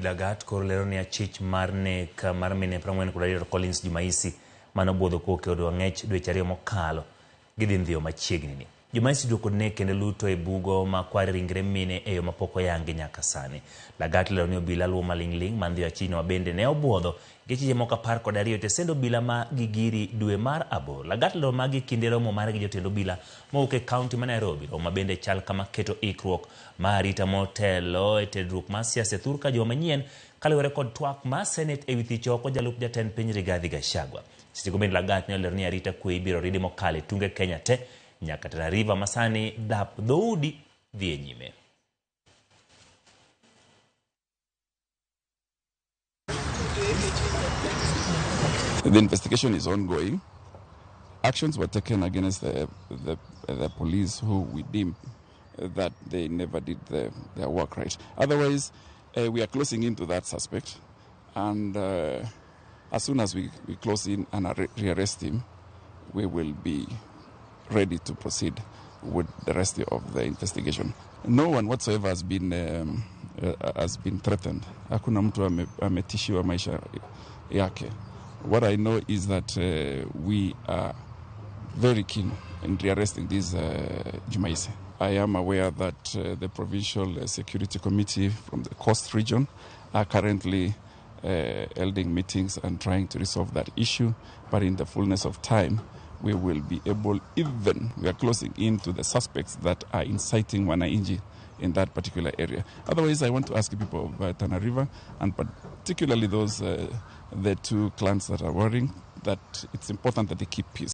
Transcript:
Lagat koro lero ni achich mar nek mar mine 42 Collins Jumaisi mane obwodho kowuok e od ang'ech dweche 2 mokalo gidhi ndhiyo machiegni ni. Jumaisi duok kod nek kendo luto e bugo ma kware ringre mine e yo mapok oyangi nyaka sani. Lagat lero ni obila luwo maling'ling' ma ndhiyo achijno ma bende ne obwodho gi achije moko 12 e tesend obila ma Gigiri dwe mar 8. Lagat lero magi kinde romo mare gi jotend obila mowuok e kaunti ma Nairobi. Romo ma bende chal kama keto ikruok ma arita motelo e tedruok mar siasa e thur ka juma manyien kaluwore kod twak mar Senate ewi thich oko jalup jatend piny Rigathi Gachagua. Seche go bende Lagat ne olero ni arita kwe ibiro ridi mokalo e tunge Kenya te nyaka Tana River ma sani dhap dhoudi dhi e nyime. The investigation is ongoing. Actions were taken against the police who we deem that they never did their work right. Otherwise, we are closing into that suspect, and as soon as we close in and rearrest him, we will be ready to proceed with the rest of the investigation. No one whatsoever has been threatened. Hakuna mtu ametishiwa maisha yake. What I know is that we are very keen in rearresting this Jumaisi. I am aware that the Provincial Security Committee from the Coast region are currently holding meetings and trying to resolve that issue, but in the fullness of time, we will be able, even we are closing in to the suspects that are inciting wananchi in that particular area. Otherwise, I want to ask people of Tana River, and particularly those, the two clans that are warring, that it's important that they keep peace.